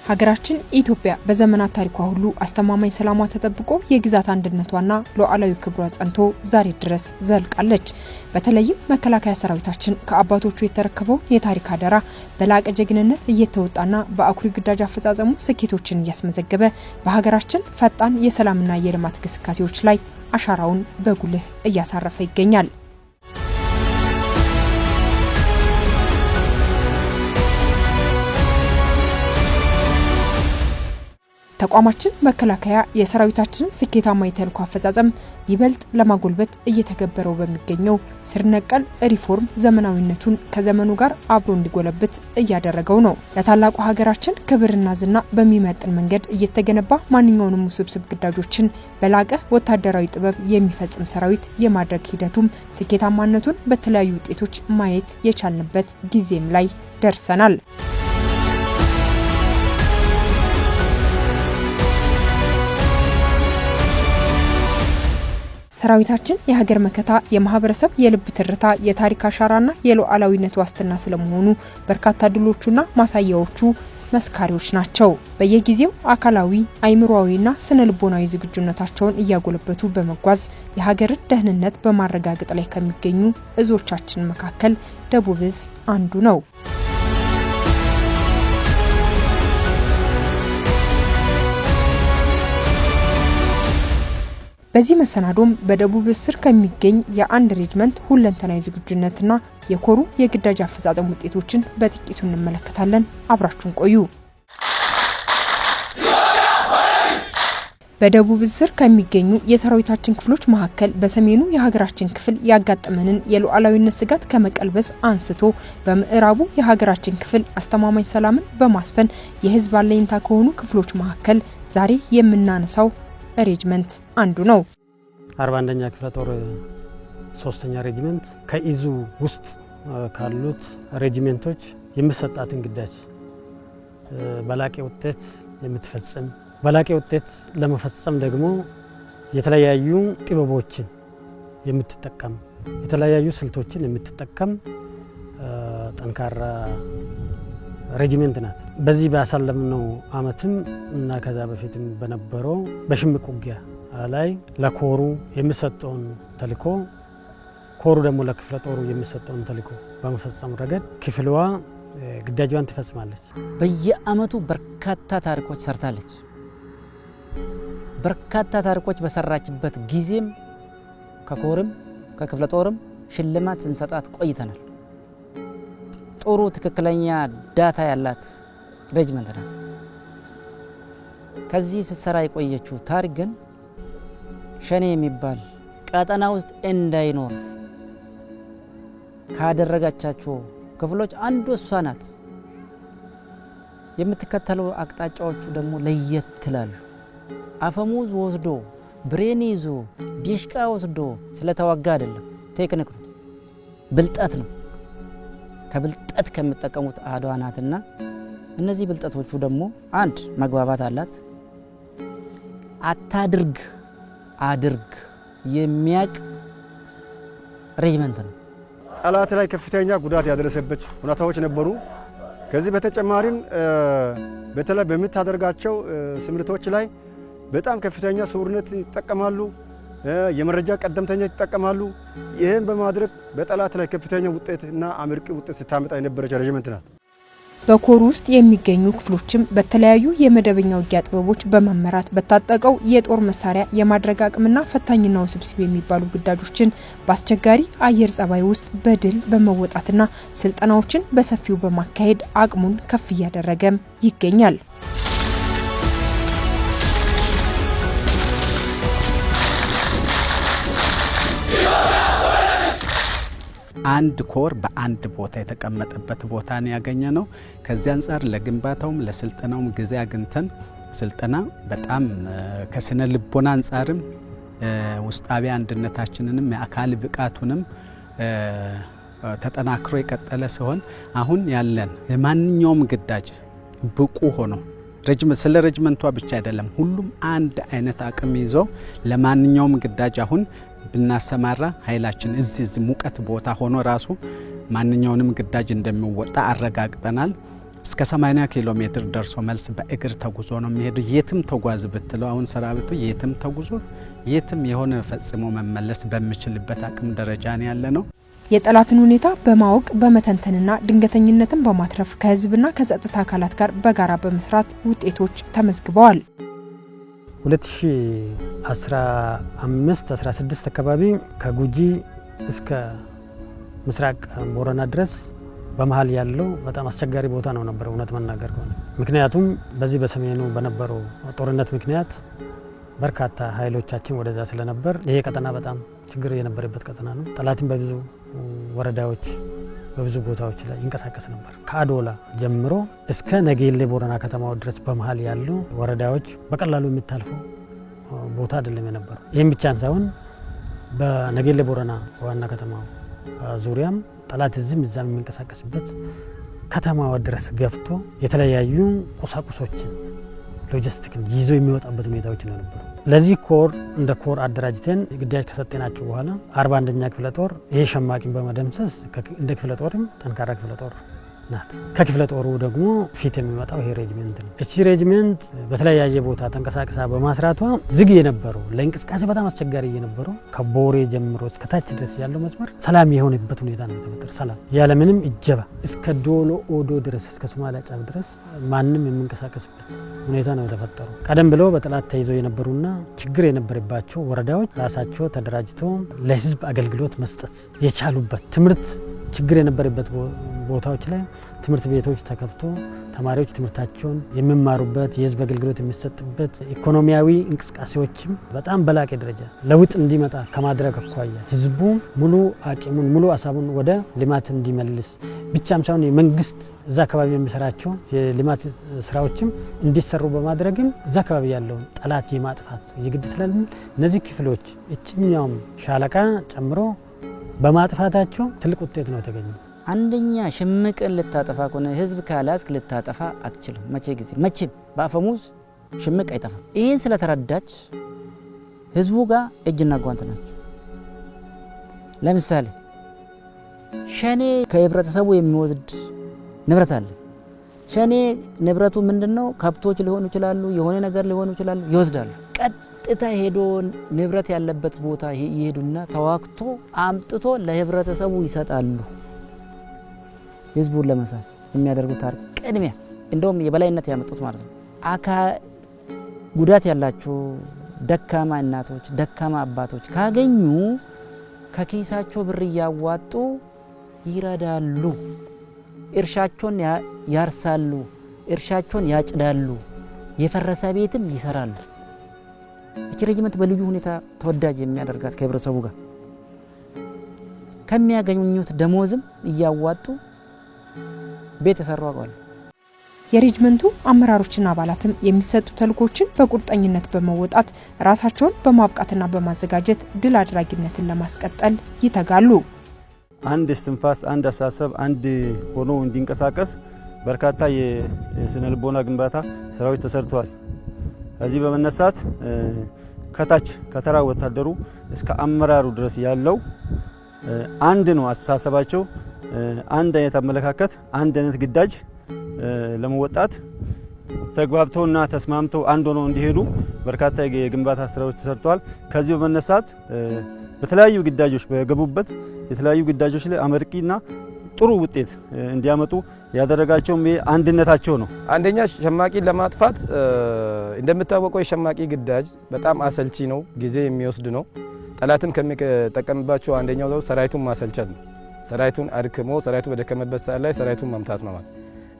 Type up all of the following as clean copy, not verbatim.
ሀገራችን ኢትዮጵያ በዘመናት ታሪኳ ሁሉ አስተማማኝ ሰላሟ ተጠብቆ፣ የግዛት አንድነቷና ሉዓላዊ ክብሯ ጸንቶ ዛሬ ድረስ ዘልቃለች። በተለይም መከላከያ ሰራዊታችን ከአባቶቹ የተረከበውን የታሪክ አደራ በላቀ ጀግንነት እየተወጣና በአኩሪ ግዳጅ አፈጻጸሙ ስኬቶችን እያስመዘገበ በሀገራችን ፈጣን የሰላምና የልማት ግስጋሴዎች ላይ አሻራውን በጉልህ እያሳረፈ ይገኛል። ተቋማችን መከላከያ የሰራዊታችንን ስኬታማ የተልዕኮ አፈጻጸም ይበልጥ ለማጎልበት እየተገበረው በሚገኘው ስር ነቀል ሪፎርም ዘመናዊነቱን ከዘመኑ ጋር አብሮ እንዲጎለብት እያደረገው ነው። ለታላቁ ሀገራችን ክብርና ዝና በሚመጥን መንገድ እየተገነባ ማንኛውንም ውስብስብ ግዳጆችን በላቀ ወታደራዊ ጥበብ የሚፈጽም ሰራዊት የማድረግ ሂደቱም ስኬታማነቱን በተለያዩ ውጤቶች ማየት የቻልንበት ጊዜም ላይ ደርሰናል። ሰራዊታችን የሀገር መከታ፣ የማህበረሰብ የልብ ትርታ፣ የታሪክ አሻራና የሉዓላዊነት ዋስትና ስለመሆኑ በርካታ ድሎቹና ማሳያዎቹ መስካሪዎች ናቸው። በየጊዜው አካላዊ፣ አይምሮአዊና ስነ ልቦናዊ ዝግጁነታቸውን እያጎለበቱ በመጓዝ የሀገርን ደህንነት በማረጋገጥ ላይ ከሚገኙ እዞቻችን መካከል ደቡብ እዝ አንዱ ነው። በዚህ መሰናዶም በደቡብ እዝ ስር ከሚገኝ የአንድ ሬጅመንት ሁለንተናዊ ዝግጁነትና የኮሩ የግዳጅ አፈጻጸም ውጤቶችን በጥቂቱ እንመለከታለን። አብራችሁን ቆዩ። በደቡብ እዝ ስር ከሚገኙ የሰራዊታችን ክፍሎች መካከል በሰሜኑ የሀገራችን ክፍል ያጋጠመንን የሉዓላዊነት ስጋት ከመቀልበስ አንስቶ በምዕራቡ የሀገራችን ክፍል አስተማማኝ ሰላምን በማስፈን የሕዝብ አለኝታ ከሆኑ ክፍሎች መካከል ዛሬ የምናነሳው ሬጅመንት አንዱ ነው። 41ኛ ክፍለ ጦር ሶስተኛ ሬጅመንት ከእዙ ውስጥ ካሉት ሬጅመንቶች የሚሰጣትን ግዳጅ በላቀ ውጤት የምትፈጽም፣ በላቀ ውጤት ለመፈጸም ደግሞ የተለያዩ ጥበቦችን የምትጠቀም፣ የተለያዩ ስልቶችን የምትጠቀም ጠንካራ ሬጅመንት ናት። በዚህ ባሳለፍነው አመትም እና ከዛ በፊትም በነበረው በሽምቅ ውጊያ ላይ ለኮሩ የሚሰጠውን ተልዕኮ፣ ኮሩ ደግሞ ለክፍለ ጦሩ የሚሰጠውን ተልዕኮ በመፈጸም ረገድ ክፍልዋ ግዳጇን ትፈጽማለች። በየአመቱ በርካታ ታሪኮች ሰርታለች። በርካታ ታሪኮች በሰራችበት ጊዜም ከኮርም ከክፍለ ጦርም ሽልማት ስንሰጣት ቆይተናል። ጥሩ ትክክለኛ data ያላት ሬጅመንት ናት። ከዚህ ስትሰራ የቆየችው ታሪክ ግን ሸኔ የሚባል ቀጠና ውስጥ እንዳይኖር ካደረጋቻቸው ክፍሎች አንዱ እሷ ናት። የምትከተለው አቅጣጫዎቹ ደግሞ ለየት ይላሉ። አፈሙዝ ወስዶ፣ ብሬን ይዞ፣ ዲሽቃ ወስዶ ስለተዋጋ አይደለም። ቴክኒክ ነው፣ ብልጠት ነው። ከብልጠት ከሚጠቀሙት አህዷ ናትና እነዚህ ብልጠቶቹ ደግሞ አንድ መግባባት አላት። አታድርግ አድርግ የሚያቅ ሬጅመንት ነው። ጠላት ላይ ከፍተኛ ጉዳት ያደረሰበት ሁኔታዎች ነበሩ። ከዚህ በተጨማሪም በተለይ በምታደርጋቸው ስምሪቶች ላይ በጣም ከፍተኛ ስውርነት ይጠቀማሉ። የመረጃ ቀደምተኛ ይጠቀማሉ። ይህን በማድረግ በጠላት ላይ ከፍተኛ ውጤት እና አመርቂ ውጤት ስታመጣ የነበረች ሬጅመንት ናት። በኮር ውስጥ የሚገኙ ክፍሎችም በተለያዩ የመደበኛ ውጊያ ጥበቦች በመመራት በታጠቀው የጦር መሳሪያ የማድረግ አቅምና ፈታኝና ውስብስብ የሚባሉ ግዳጆችን በአስቸጋሪ አየር ጸባይ ውስጥ በድል በመወጣትና ስልጠናዎችን በሰፊው በማካሄድ አቅሙን ከፍ እያደረገም ይገኛል። አንድ ኮር በአንድ ቦታ የተቀመጠበት ቦታ ነው ያገኘነው። ከዚህ አንጻር ለግንባታውም ለስልጠናውም ጊዜ አግኝተን ስልጠና በጣም ከስነ ልቦና አንጻርም ውስጣዊ አንድነታችንንም የአካል ብቃቱንም ተጠናክሮ የቀጠለ ሲሆን አሁን ያለን የማንኛውም ግዳጅ ብቁ ሆኖ ስለ ሬጅመንቷ ብቻ አይደለም፣ ሁሉም አንድ አይነት አቅም ይዞ ለማንኛውም ግዳጅ አሁን ብናሰማራ ኃይላችን እዚህ ሙቀት ቦታ ሆኖ ራሱ ማንኛውንም ግዳጅ እንደሚወጣ አረጋግጠናል። እስከ 80 ኪሎ ሜትር ደርሶ መልስ በእግር ተጉዞ ነው የሚሄዱ። የትም ተጓዝ ብትለው አሁን ሰራዊቱ የትም ተጉዞ የትም የሆነ ፈጽሞ መመለስ በሚችልበት አቅም ደረጃ ነው ያለ ነው። የጠላትን ሁኔታ በማወቅ በመተንተንና ድንገተኝነትን በማትረፍ ከህዝብና ከጸጥታ አካላት ጋር በጋራ በመስራት ውጤቶች ተመዝግበዋል። 2015 16 አካባቢ ከጉጂ እስከ ምስራቅ ቦረና ድረስ በመሀል ያለው በጣም አስቸጋሪ ቦታ ነው ነበር፣ እውነት መናገር ከሆነ። ምክንያቱም በዚህ በሰሜኑ በነበረው ጦርነት ምክንያት በርካታ ኃይሎቻችን ወደዛ ስለነበር ይሄ ቀጠና በጣም ችግር የነበረበት ቀጠና ነው። ጠላትም በብዙ ወረዳዎች በብዙ ቦታዎች ላይ ይንቀሳቀስ ነበር። ከአዶላ ጀምሮ እስከ ነጌሌ ቦረና ከተማው ድረስ በመሀል ያሉ ወረዳዎች በቀላሉ የሚታልፈው ቦታ አይደለም የነበረው። ይህም ብቻ ሳይሆን በነጌሌ ቦረና ዋና ከተማው ዙሪያም ጠላት እዚህም እዛም የሚንቀሳቀስበት ከተማዋ ድረስ ገብቶ የተለያዩ ቁሳቁሶችን፣ ሎጂስቲክን ይዞ የሚወጣበት ሁኔታዎች ነው የነበሩ። ለዚህ ኮር እንደ ኮር አደራጅተን ግዳጅ ከሰጠናቸው በኋላ 41ኛ ክፍለ ጦር ይሄ ሸማቂን በመደምሰስ እንደ ክፍለ ጦርም ጠንካራ ክፍለ ጦር ናት። ከክፍለ ጦሩ ደግሞ ፊት የሚመጣው ይሄ ሬጅመንት ነው። እቺ ሬጅመንት በተለያየ ቦታ ተንቀሳቅሳ በማስራቷ ዝግ የነበረው፣ ለእንቅስቃሴ በጣም አስቸጋሪ የነበረው ከቦሬ ጀምሮ እስከ ታች ድረስ ያለው መስመር ሰላም የሆነበት ሁኔታ ነው የተፈጠረው። ሰላም ያለምንም እጀባ እስከ ዶሎ ኦዶ ድረስ፣ እስከ ሶማሊያ ጫፍ ድረስ ማንም የሚንቀሳቀስበት ሁኔታ ነው የተፈጠረው። ቀደም ብሎ በጠላት ተይዘው የነበሩና ችግር የነበረባቸው ወረዳዎች ራሳቸው ተደራጅቶ ለሕዝብ አገልግሎት መስጠት የቻሉበት፣ ትምህርት ችግር የነበረበት ቦታዎች ላይ ትምህርት ቤቶች ተከፍቶ ተማሪዎች ትምህርታቸውን የሚማሩበት፣ የህዝብ አገልግሎት የሚሰጥበት፣ ኢኮኖሚያዊ እንቅስቃሴዎችም በጣም በላቀ ደረጃ ለውጥ እንዲመጣ ከማድረግ አኳያ ህዝቡ ሙሉ አቅሙን ሙሉ ሀሳቡን ወደ ልማት እንዲመልስ ብቻም ሳይሆን የመንግስት እዛ አካባቢ የሚሰራቸው የልማት ስራዎችም እንዲሰሩ በማድረግም እዛ አካባቢ ያለውን ጠላት የማጥፋት የግድ ስለሚል እነዚህ ክፍሎች እችኛውም ሻለቃ ጨምሮ በማጥፋታቸው ትልቅ ውጤት ነው የተገኘው። አንደኛ ሽምቅን ልታጠፋ ከሆነ ህዝብ ካላስክ ልታጠፋ አትችልም። መቼ ጊዜ መቼም በአፈሙዝ ሽምቅ አይጠፋም። ይህን ስለተረዳች ህዝቡ ጋር እጅና ጓንት ናቸው። ለምሳሌ ሸኔ ከህብረተሰቡ የሚወስድ ንብረት አለ። ሸኔ ንብረቱ ምንድነው? ከብቶች ሊሆኑ ይችላሉ፣ የሆነ ነገር ሊሆኑ ይችላሉ፣ ይወስዳሉ። ቀጥታ ሄዶ ንብረት ያለበት ቦታ ይሄዱና ተዋግቶ አምጥቶ ለህብረተሰቡ ይሰጣሉ። ህዝቡን ለመሳብ የሚያደርጉት ታሪክ ቅድሚያ እንደውም የበላይነት ያመጡት ማለት ነው። አካል ጉዳት ያላቸው ደካማ እናቶች፣ ደካማ አባቶች ካገኙ ከኪሳቸው ብር እያዋጡ ይረዳሉ። እርሻቸውን ያርሳሉ፣ እርሻቸውን ያጭዳሉ፣ የፈረሰ ቤትም ይሰራሉ። እቺ ሬጅመንት በልዩ ሁኔታ ተወዳጅ የሚያደርጋት ከህብረተሰቡ ጋር ከሚያገኙት ደሞዝም እያዋጡ ቤት የሰሩ አውቀዋለሁ። የሬጅመንቱ አመራሮችና አባላትም የሚሰጡ ተልዕኮችን በቁርጠኝነት በመወጣት ራሳቸውን በማብቃትና በማዘጋጀት ድል አድራጊነትን ለማስቀጠል ይተጋሉ። አንድ እስትንፋስ፣ አንድ አስተሳሰብ፣ አንድ ሆኖ እንዲንቀሳቀስ በርካታ የስነ ልቦና ግንባታ ስራዎች ተሰርተዋል። ከዚህ በመነሳት ከታች ከተራ ወታደሩ እስከ አመራሩ ድረስ ያለው አንድ ነው አስተሳሰባቸው፣ አንድ አይነት አመለካከት፣ አንድ አይነት ግዳጅ ለመወጣት ተግባብተውና ተስማምተው አንድ ሆነው እንዲሄዱ በርካታ የግንባታ ስራዎች ተሰርተዋል። ከዚህ በመነሳት በተለያዩ ግዳጆች በገቡበት የተለያዩ ግዳጆች ላይ አመርቂና ጥሩ ውጤት እንዲያመጡ ያደረጋቸውም አንድነታቸው ነው። አንደኛ ሸማቂን ለማጥፋት እንደምታወቀው የሸማቂ ግዳጅ በጣም አሰልቺ ነው፣ ጊዜ የሚወስድ ነው። ጠላትም ከሚጠቀምባቸው አንደኛው ሰራዊቱን ማሰልቸት ነው። ሰራዊቱን አድክሞ ሰራዊቱ በደከመበት ሰዓት ላይ ሰራዊቱን መምታት ነው ማለት።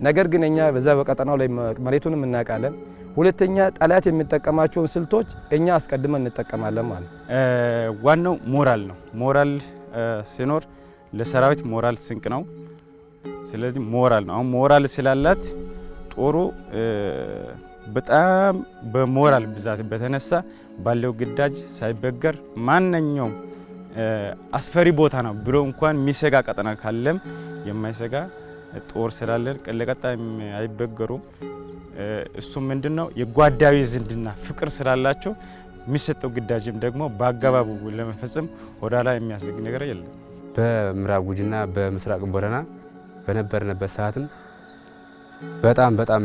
ነገር ግን እኛ በዛ በቀጠናው ላይ መሬቱንም እናውቃለን። ሁለተኛ ጠላት የሚጠቀማቸውን ስልቶች እኛ አስቀድመን እንጠቀማለን ማለት ነው። ዋናው ሞራል ነው። ሞራል ሲኖር ለሰራዊት ሞራል ስንቅ ነው። ስለዚህ ሞራል ነው። አሁን ሞራል ስላላት ጦሩ በጣም በሞራል ብዛት በተነሳ ባለው ግዳጅ ሳይበገር ማንኛውም አስፈሪ ቦታ ነው ብሎ እንኳን የሚሰጋ ቀጠና ካለም የማይሰጋ ጦር ስላለን ለቀጣይ አይበገሩም። እሱም ምንድነው የጓዳዊ ዝምድና ፍቅር ስላላቸው የሚሰጠው ግዳጅም ደግሞ በአገባቡ ለመፈጸም ወደኋላ የሚያስግ ነገር የለም። በምዕራብ ጉጂና በምስራቅ ቦረና በነበርንበት ሰዓትም በጣም በጣም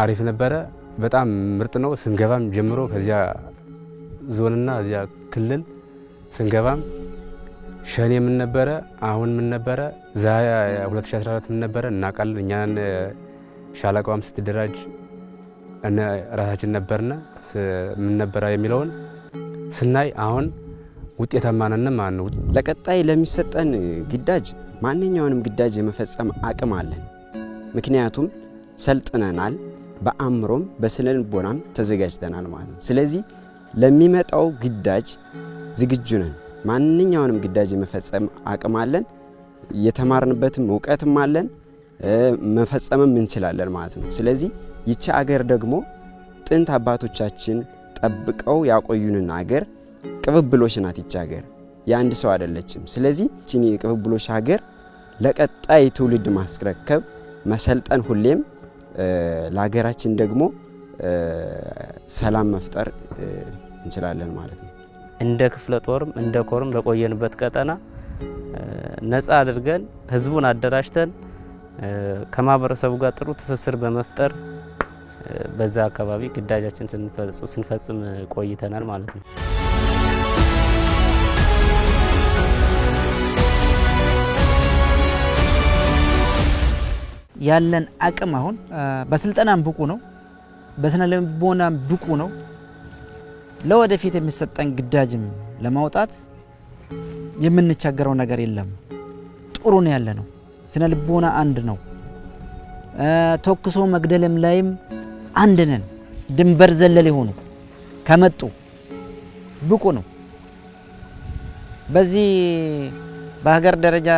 አሪፍ ነበረ። በጣም ምርጥ ነው። ስንገባም ጀምሮ ከዚያ ዞንና እዚያ ክልል ስንገባም ሸኔ ምን ነበረ፣ አሁን ምን ነበረ፣ 2014 ምን ነበረ እናውቃለን። እኛን ሻለቃዋም ስትደራጅ ራሳችን ነበርና ምን ነበረ የሚለውን ስናይ አሁን ውጤታማ ነን ማለት ነው። ለቀጣይ ለሚሰጠን ግዳጅ ማንኛውንም ግዳጅ የመፈጸም አቅም አለን። ምክንያቱም ሰልጥነናል፣ በአእምሮም በስነ ልቦናም ተዘጋጅተናል ማለት ነው። ስለዚህ ለሚመጣው ግዳጅ ዝግጁ ነን። ማንኛውንም ግዳጅ የመፈጸም አቅም አለን። የተማርንበትም እውቀትም አለን፣ መፈጸምም እንችላለን ማለት ነው። ስለዚህ ይቺ አገር ደግሞ ጥንት አባቶቻችን ጠብቀው ያቆዩንን አገር ቅብብሎሽ ናት። ይቺ ሀገር የአንድ ሰው አይደለችም። ስለዚህ ይቺን የቅብብሎሽ ሀገር ለቀጣይ ትውልድ ማስረከብ መሰልጠን፣ ሁሌም ለሀገራችን ደግሞ ሰላም መፍጠር እንችላለን ማለት ነው። እንደ ክፍለ ጦርም እንደ ኮርም በቆየንበት ቀጠና ነፃ አድርገን ህዝቡን አደራጅተን ከማህበረሰቡ ጋር ጥሩ ትስስር በመፍጠር በዛ አካባቢ ግዳጃችን ስንፈጽም ቆይተናል ማለት ነው። ያለን አቅም አሁን በስልጠናም ብቁ ነው፣ በስነ ልቦናም ብቁ ነው። ለወደፊት የሚሰጠን ግዳጅም ለማውጣት የምንቸገረው ነገር የለም። ጥሩ ነው ያለ ነው። ስነ ልቦና አንድ ነው። ተኩሶ መግደልም ላይም አንድ ነን። ድንበር ዘለል የሆኑ ከመጡ ብቁ ነው። በዚህ በሀገር ደረጃ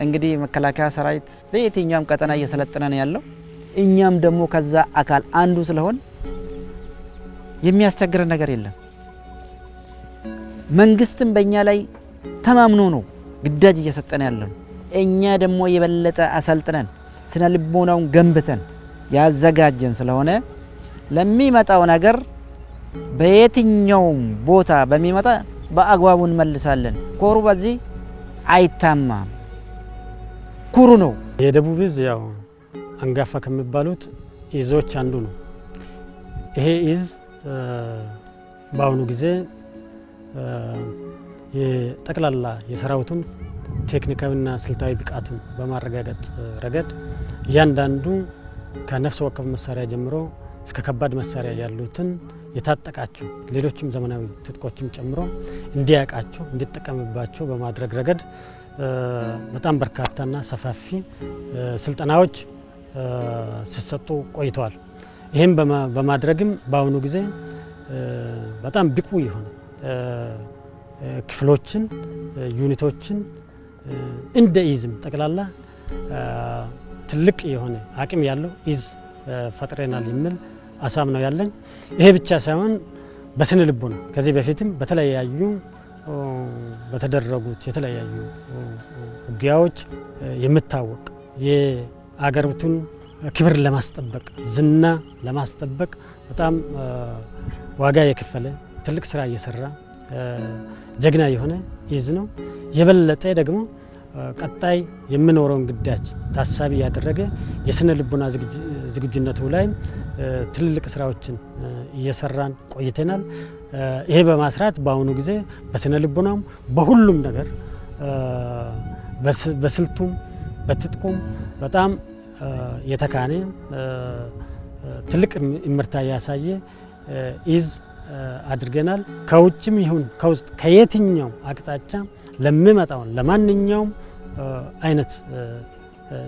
እንግዲህ መከላከያ ሰራዊት በየትኛውም ቀጠና እየሰለጠነ ነው ያለው። እኛም ደግሞ ከዛ አካል አንዱ ስለሆን የሚያስቸግረን ነገር የለም። መንግስትም በእኛ ላይ ተማምኖ ነው ግዳጅ እየሰጠን ያለው። እኛ ደግሞ የበለጠ አሰልጥነን ስነ ልቦናውን ገንብተን ያዘጋጀን ስለሆነ ለሚመጣው ነገር በየትኛውም ቦታ በሚመጣ በአግባቡ እንመልሳለን። ኮሩ በዚህ አይታማም፣ ኩሩ ነው። የደቡብ እዝ ያው አንጋፋ ከሚባሉት እዞች አንዱ ነው። ይሄ እዝ በአሁኑ ጊዜ የጠቅላላ የሰራዊቱን ቴክኒካዊና ስልታዊ ብቃቱን በማረጋገጥ ረገድ እያንዳንዱ ከነፍስ ወከፍ መሳሪያ ጀምሮ እስከ ከባድ መሳሪያ ያሉትን የታጠቃቸው ሌሎችም ዘመናዊ ትጥቆችም ጨምሮ እንዲያውቃቸው እንዲጠቀምባቸው በማድረግ ረገድ በጣም በርካታና ሰፋፊ ስልጠናዎች ሲሰጡ ቆይተዋል። ይህም በማድረግም በአሁኑ ጊዜ በጣም ብቁ የሆነ ክፍሎችን፣ unit ኦችን እንደ እዝም ጠቅላላ ትልቅ የሆነ አቅም ያለው እዝ ፈጥረናል የሚል አሳብ ነው ያለኝ። ይሄ ብቻ ሳይሆን በስነ ልቦና ከዚህ በፊትም በተለያዩ በተደረጉት የተለያዩ ውጊያዎች የሚታወቅ የአገሪቱን ክብር ለማስጠበቅ ዝና ለማስጠበቅ በጣም ዋጋ የከፈለ ትልቅ ስራ እየሰራ ጀግና የሆነ እዝ ነው። የበለጠ ደግሞ ቀጣይ የሚኖረውን ግዳጅ ታሳቢ ያደረገ የስነ ልቦና ዝግጁነቱ ላይ ትልልቅ ስራዎችን እየሰራን ቆይተናል። ይሄ በማስራት በአሁኑ ጊዜ በስነ ልቦናም በሁሉም ነገር በስልቱም በትጥቁም በጣም የተካነ ትልቅ እምርታ ያሳየ እዝ አድርገናል። ከውጭም ይሁን ከውስጥ ከየትኛው አቅጣጫ ለሚመጣውን ለማንኛውም አይነት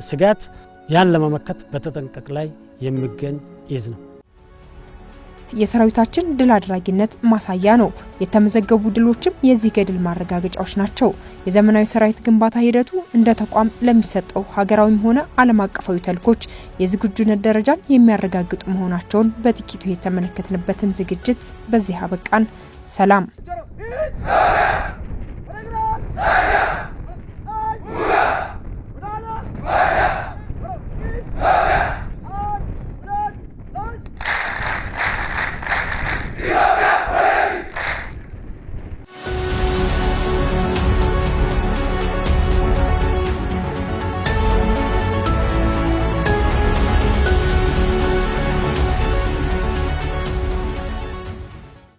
ስጋት ያን ለመመከት በተጠንቀቅ ላይ የሚገኝ እዝ ነው። የሰራዊታችን ድል አድራጊነት ማሳያ ነው። የተመዘገቡ ድሎችም የዚህ ገድል ማረጋገጫዎች ናቸው። የዘመናዊ ሰራዊት ግንባታ ሂደቱ እንደ ተቋም ለሚሰጠው ሀገራዊም ሆነ ዓለም አቀፋዊ ተልዕኮች የዝግጁነት ደረጃን የሚያረጋግጡ መሆናቸውን በጥቂቱ የተመለከትንበትን ዝግጅት በዚህ አበቃን። ሰላም።